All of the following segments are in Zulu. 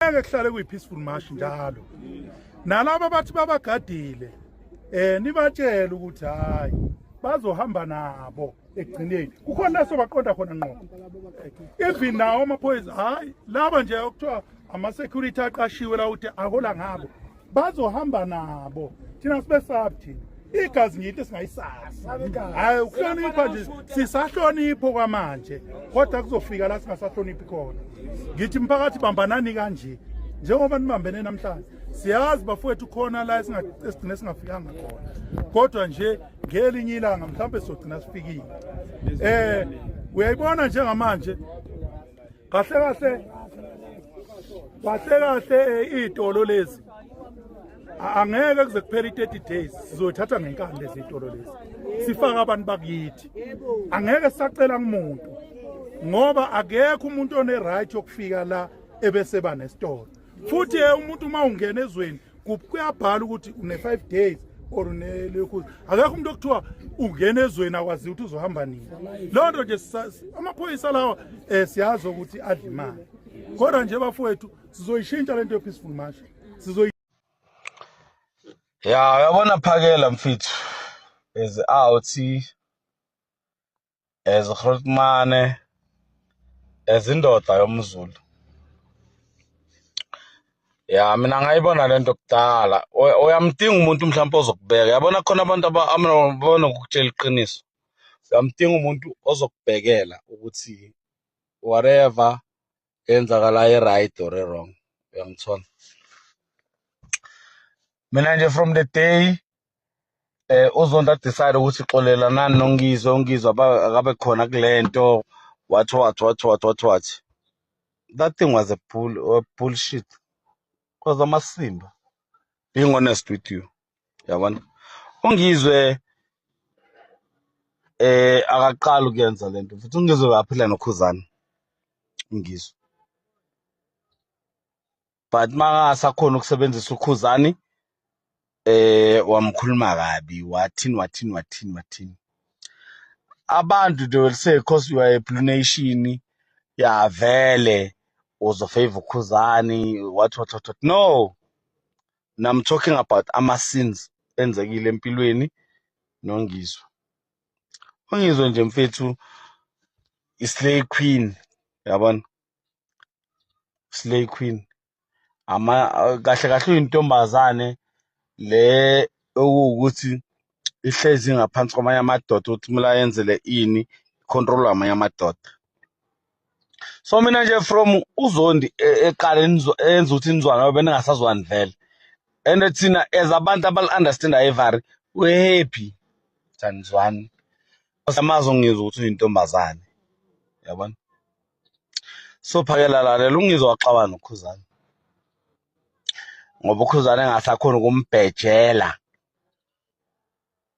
Angeke kuhlale kuyi-peaceful march njalo. Nalaba bathi babagadile, nibatshele ukuthi hayi, bazohamba nabo ekugcineni. Kukhona la sobaqonda khona ngqo. Even nawo amaphoyisa, hayi, laba nje okuthiwa ama-security aqashiwe la ukuthi ahola ngabo, bazohamba nabo. Thina sibesabi thina. Igazi nje into esingayisasi. Hayi, ukuhlonipha nje sisahlonipho kwamanje, kodwa kuzofika la singasahloniphi khona. Ngithi mphakathi, bambanani kanje njengoba nibambene namhlanje. Siyazi bafowethu, khona la esigcine singafikanga khona, kodwa nje ngelinye ilanga mhlawumbe sizogcina sifikile. Uyayibona njengamanje, kahle kahle kahle kahle, iy'tolo lezi angeke kuze kuphele i-30 days sizoyithatha ngenkani lezi y'tolo lezi, sifake abantu bakithi. Angeke sisacela kumuntu ngoba akekho umuntu one-right yokufika la ebese ba nesitolo. Futhi umuntu uma ungena ezweni kuyabhala ukuthi une-5 days or unelokhu. Akekho umuntu okuthiwa ungena ezweni akwaziyo ukuthi uzohamba nini. Leyo nto nje amaphoyisa lawa siyazi ukuthi adla imali, kodwa nje bafowethu, sizoyishintsha lento ye-peaceful march, sizoyi Ya, uyabona Phakela mfethu, as out as Grootmane, as indoda yomZulu. Ya, mina ngayibona lento kudala. Uyamdinga umuntu mhlawumbe ozokubeka. Yabona, khona abantu abanokukutshela iqiniso. Uyamdinga umuntu ozokubhekela ukuthi whatever eyenzakalayo i-right or i-wrong. Uyangithola? Mina nje from the day uZondo decide ukuthi xolelanani noNgizwe, uNgizwe akabe khona kulento, what what what what what what, that thing was a bullshit, because amasimba, being honest with you, yabona, uNgizwe akaqali ukuyenza lento. Futhi uNgizwe waphila noKhuzani uNgizwe, but mangasakhona ukusebenzisa uKhuzani, wamkhuluma kabi, wathini wathini wathini wathini. Abantu, they will say because you are a blue nation, ya, vele uzofavor uKhuzani, what what what what. No, now I'm talking about ama sins enzekile empilweni noNgizwe. UNgizwe nje mfethu, i-slay queen, yabona, slay queen ama kahle kahle uyintombazane le okuwukuthi ihlezi ngaphansi kwamanye amadoda, ukuthi kumele ayenzele ini, control amanye amadoda. So mina nje from uZondi eqale enza ukuthi nizwane ngoba beningasazwani vele, and thina as abantu abali-understandayo ivari, we happy ukuthi anizwani. Amazi oNgizwe ukuthi uyintombazane, yabona. So Phakela, lalela, uNgizwe waxabana noKhuzani ngoba uKhuzani engasakhona ukumbhejela,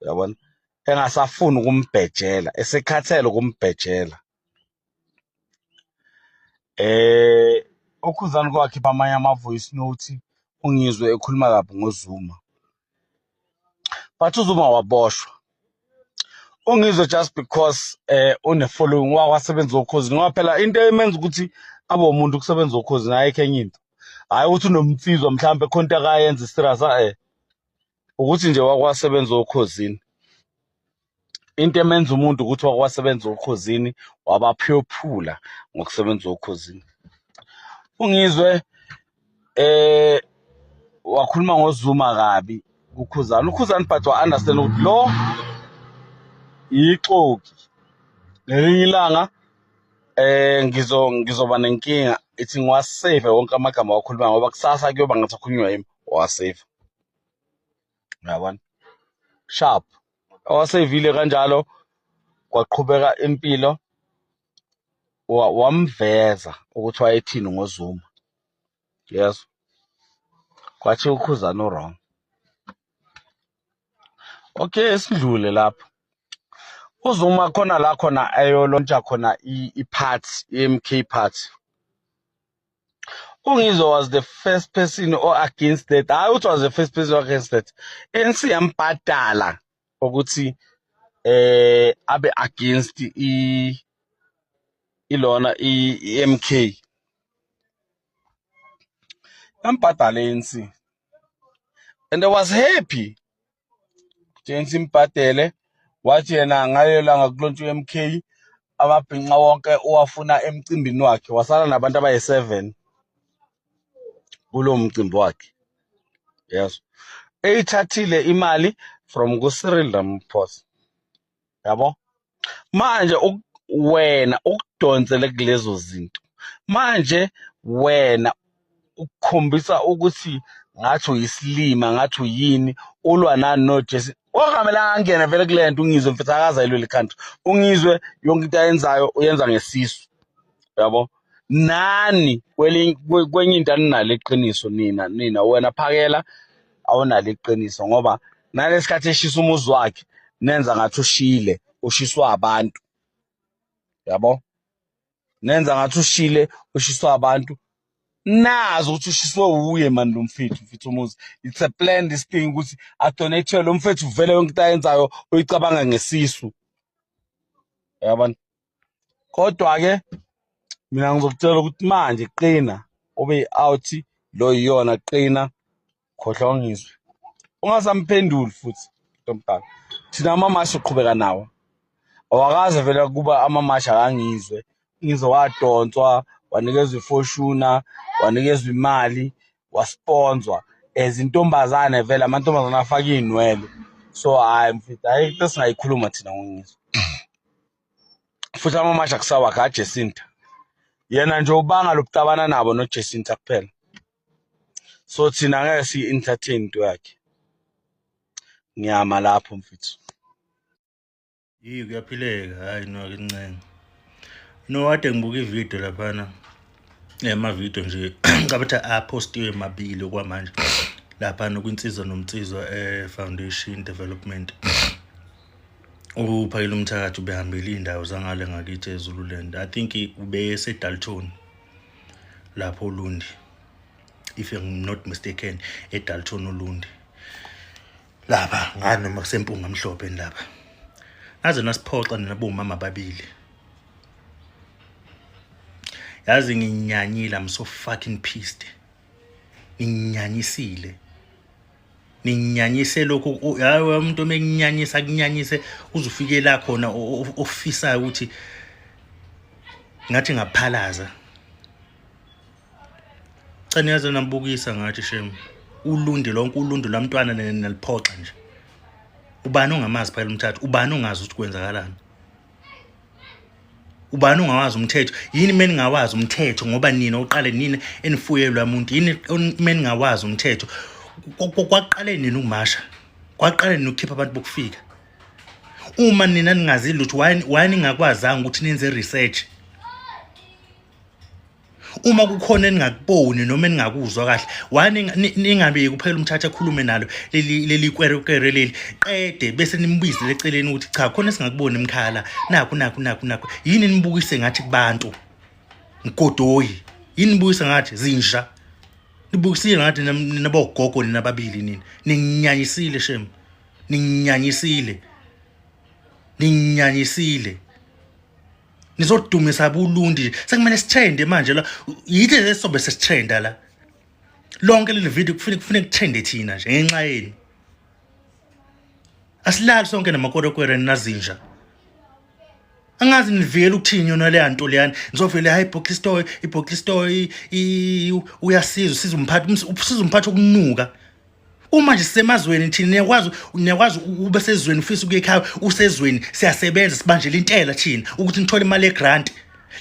uyabona, engasafuni ukumbhejela, esekhathele ukumbhejela. UKhuzani kwakhipha amanye ama-voice note, uNgizwe ekhuluma kabi ngoZuma, but uZuma waboshwa. UNgizwe, just because une-following, wakwasebenza oKhozini, ngoba phela into emenza ukuthi abe umuntu kusebenza oKhozini, ayikho enye into. Hhayi ukuthi unomnsizwa mhlawumbe khona into akayenza iserious, ukuthi nje wakwasebenza oKhozini. Into emenza umuntu ukuthi wakwasebenza oKhozini, wabaphuyophula ngokusebenza oKhozini. UNgizwe wakhuluma ngoZuma kabi kuKhuzani, uKhuzani but wa-understand ukuthi lo ixoki, ngelinye ilanga ngizoba nenkinga, ithi ngiwasave wonke amagama awakhuluma ngoba kusasa kuyoba ngathi akhulunywa yimi. Wawasave, uyabona, sharp, awasevile kanjalo, kwaqhubeka impilo. Wamveza ukuthi wayethini ngoZuma. Yes, kwathi uKhuzani wrong. Okay, sidlule lapho. UZuma khona la khona ayolontsha khona i-party, i-MK party, uNgizwe was the first person or against that. Hayi, uthi was the first person against that. ANC yambhadala ukuthi abe against i ilona i-MK. Yambhadala ANC. And I was happy. ANC imbhadele wathi yena ngalelo langa kulontshwa u-MK amabhinca wonke uwafuna emcimbini wakhe wasala nabantu abayi-7 kulowo mcimbi wakhe. Yes. Eyithathile imali from ku-Cyril Ramaphosa. Yabo? Manje wena ukudonsele kulezo zinto. Manje wena ukukhombisa ukuthi ngathi uyisilima ngathi uyini ulwa nani noJesu kwakungamelanga angene vele kule nto ungizwe mfethu akaze ayilwele i-country ungizwe yonke into ayenzayo uyenza ngesisu yabo nani kwenye into aninalo iqiniso nina nina wena phakela awunalo iqiniso ngoba nalesikhathi eshisa umuzi wakhe nenza ngathi ushile ushiswa abantu yabo nenza ngathi ushile ushiswa abantu nazi ukuthi ushiswe wuye mani lo mfethu mfethu umuzi it's a plan this thing ukuthi adonate lo mfethu vele yonke into ayenzayo uyicabanga ngesisu yabona kodwa-ke mina ngizokutshela ukuthi manje qina ube yi-out lo yiyona qina khohlwa ungizwe ungasamphenduli futhi ntombala thina amamashi uqhubeka nawo awakaze vele kuba amamashi akangizwe ngizwe wadonswa wanikezwa iFortuner wanikezwa imali wasponzwa as intombazane vele amantombazane afaka iy'nwele so hhayi mfethu hhayi into esingayikhuluma thina ngongizwe futhi amamashi akusawakhe aJacinta yena nje ubanga lokuxabana nabo noJacinta kuphela so thina ngeke siyi-entertain into yakhe ngiyama lapho mfethu. Yi kuyaphileka hayi no akincenga. No kade ngibuka ivideo laphana. Ama video nje ngicabanga aphostiwe mabili okwamanje laphana kwinsizwa nomnsizwa eh Foundation Development. Uphakela umthakathi ubehambile iy'ndawo zangale ngakithi eZululand. I think ubeseDalton lapho Olundi. If I'm not mistaken eDalton Olundi. Lapha ngani noma kusempunga mhlophe lapha. Naze nasiphoxa nina bomama ababili. Yazi nginyanyile I'm so fucking pissed. Nginyanyisile. Ninyanyise lokhu hayi umuntu omekunyanyisa akunyanyise uzufike la khona ofisayo ukuthi ngathi ngaphalaza. Cha niyaze nambukisa ngathi shem. Ulundi lonke ulundu lamntwana naliphoxa nje. Ubani ongamazi phela umthathu? Ubani ongazi ukuthi kwenzakalani? Ubani ongawazi umthetho? Yini mina ningawazi umthetho ngoba nina oqale nina enifuyelwa umuntu yini mina ningawazi umthetho? Kwaqale nini ukumasha? Kwaqale nini ukukhipha abantu bokufika? Uma nina ningazi lutho why ningakwazanga ukuthi nenze research? Uma kukhona eningakuboni noma eningakuzwa kahle why ningabeki kuphela umthatha akhulume nalo leli leli kwerekwere leli qede bese nimbizele eceleni ukuthi cha khona esingakuboni emkhala nakhu nakhu nakhu nakhu yini nibukise ngathi kubantu mgodoyi yini nibukise ngathi zinja nibukisile ngathi nabogogo nina ababili nina ninginyanyisile shem ninginyanyisile ninginyanyisile nizodumisa bulundi sekumele sithende manje la yithi lesobe sesithenda la lonke leli video kufanele kufanele kuthende thina nje ngenxa yenu asilali sonke namakwerekwere nazinja angazi nivikela ukuthini yona leya nto leyana nizovele hayi ibhokisi ibhokisi uyasiza usiza umphathi usiza umphathi okunuka uma nje sisemazweni thina niyakwazi niyakwazi ube sezweni ufisa ukuya ekhaya usezweni siyasebenza sibanjela intela thina ukuthi nithole imali yegrant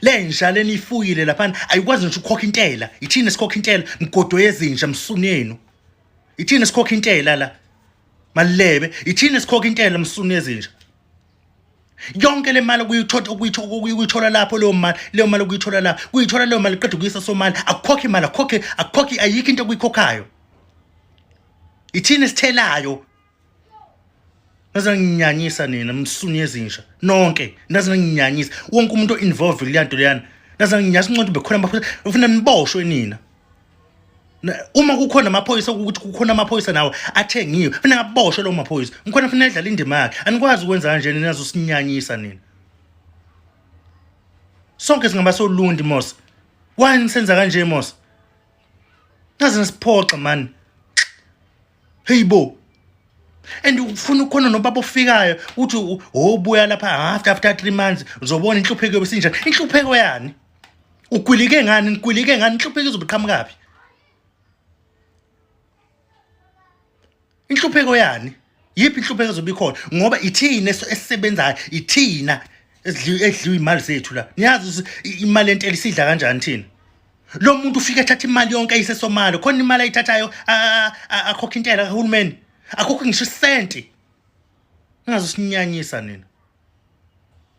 le nja leniyifuyile laphana ayikwazi ngisho ukukhokha intela ithina sikhokha intela mgodo yezinja msunu yenu ithina sikhokha intela la malebe ithina sikhokha intela msunu yezinja yonke le mali ukuyithola ukuyithola lapho leyo mali leyo mali ukuyithola lapho kuyithola leyo mali qeda ukuyisa somali akukhokhi imali akukhokhi akukhokhi ayikho into okuyikhokhayo ithini esithelayo naze nginyanyisa nina msuni yezinja nonke naze nginyanyisa wonke umuntu o-involve kuleya nto leyana naze nginyanyisa unconto bekhona amaphoyisa ufuna niboshwe nina uma kukhona amaphoyisa ukuthi kukhona amaphoyisa nawo athengiwe funa ngaboshwe lawo maphoyisa ngikhona funa edlala indima yakhe anikwazi ukwenza kanje nina nazosinyanyisa nina sonke singaba solundi mos why nisenza kanje mos. Naze nasiphoxa man. Hey bo. And ufuna ukhona nobaba ofikayo uthi obuya lapha after 3 months uzobona inhlupheko yobesinjani. Inhlupheko yani? Ugwilike ngani? Nigwilike ngani? Inhlupheko izobe iqhamukaphi? Inhlupheko yani? Yiphi inhlupheko ezobe ikhona? Ngoba ithina esisebenzayo, ithina edliwa imali zethu la. Niyazi ukuthi imali entela isidla kanjani thina? Lo muntu ufike ethatha imali yonke ayisesomali, khona imali ayithathayo akhokha intela kahulumeni. Akhokhe ngisho isenti. Ningaze sinyanyisa nina.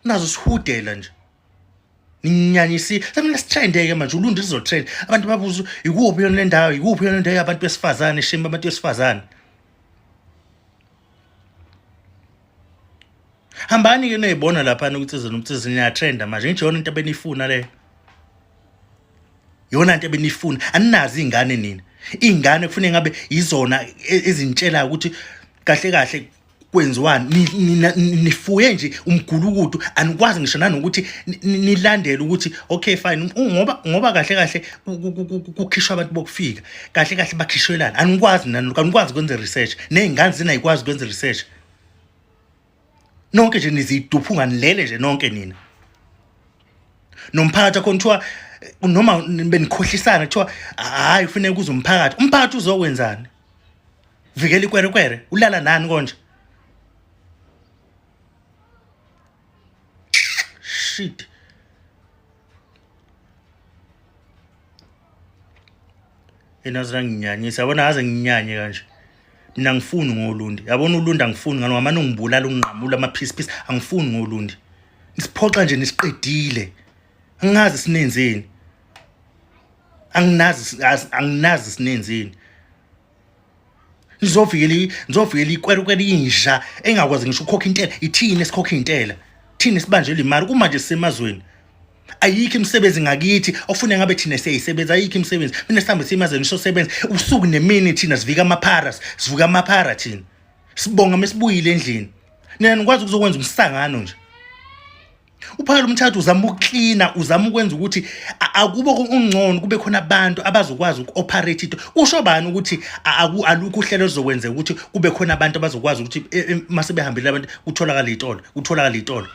Nazo sihudela nje. Ninyanyisi, semele sitrende ke manje ulundi lizotrend. Abantu babuza ikuphi yona le ndawo, ikuphi yona ndawo yabantu besifazane, shame abantu besifazane. Hambani ke noyibona lapha ukuthi ize nomtsizi niyatrenda manje. Ngisho yona into abenifuna leyo. Yona into ebenifuna. Aninazi ingane nina. Ingane kufanele ngabe izona ezintshela ukuthi kahle kahle kwenziwani nifuye nje umgulukudu anikwazi ngisho nanokuthi nilandele ukuthi okay fine ngoba kahle kahle kukhishwa abantu bokufika kahle kahle bakhishwelana anikwazi nani anikwazi kwenza research nezingane zinayikwazi kwenza research nonke nje niziduphunga nilele nje nonke nina nomphakathi akhona kuthiwa noma benikhohlisana kuthiwa hayi kufuneka kuze umphakathi umphakathi uzokwenzani vikela ikwerekwere ulala nani konje shit yena aze nginyanyisa yabona aze nginyanye kanje mina ngifuni ngolundi yabona ulundi angifuni ngalo ngamane ungibulala unginqamula ama-piece piece angifuni ngolundi nisiphoxa nje nisiqedile angazi sinenzeni anginazi anginazi sinenzeni nizovikela nizovikela ikwerekwere inja engakwazi ngisho ukukhokha intela ithini esikhokha intela thina sibanjelwe imali kumanje sisemazweni ayikho imisebenzi ngakithi ofune ngabe thina siyayisebenza ayikho imisebenzi mina sihambe siyemazweni sosebenza usuku nemini thina sivika amaphara sivuka amaphara thina sibonga mesibuyile endlini nina nikwazi ukuzokwenza umsangano nje uphakela umthatha uzama ukuklina uzama ukwenza ukuthi akube ungcono kube khona abantu abazokwazi uku-operate into kusho bani ukuthi alukho uhlelo oluzokwenzeka ukuthi kube khona abantu abazokwazi ukuthi e, e, uma sebehambile abantu kutholakala itolo kutholakala itolo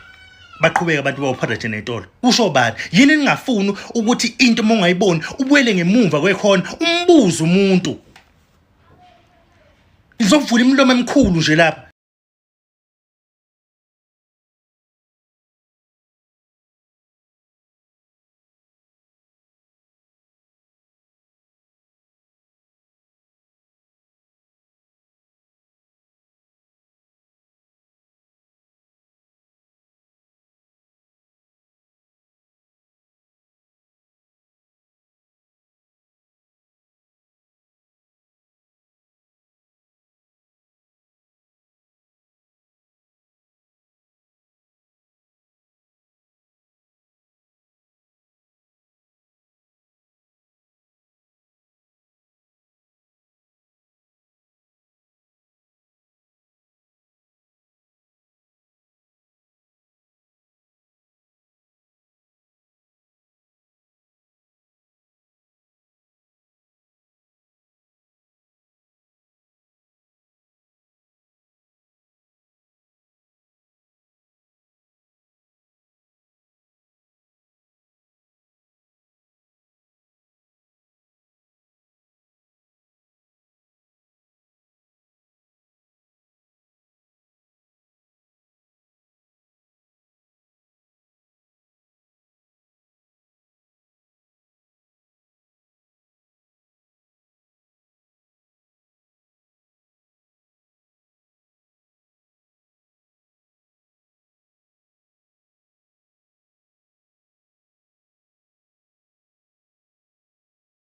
baqhubeke abantu bawu-operate netolo kusho bani yini ningafuni ukuthi into uma ungayiboni ubuyele ngemumva kwekhona umbuze umuntu ngizovula imilomo emikhulu nje lapha.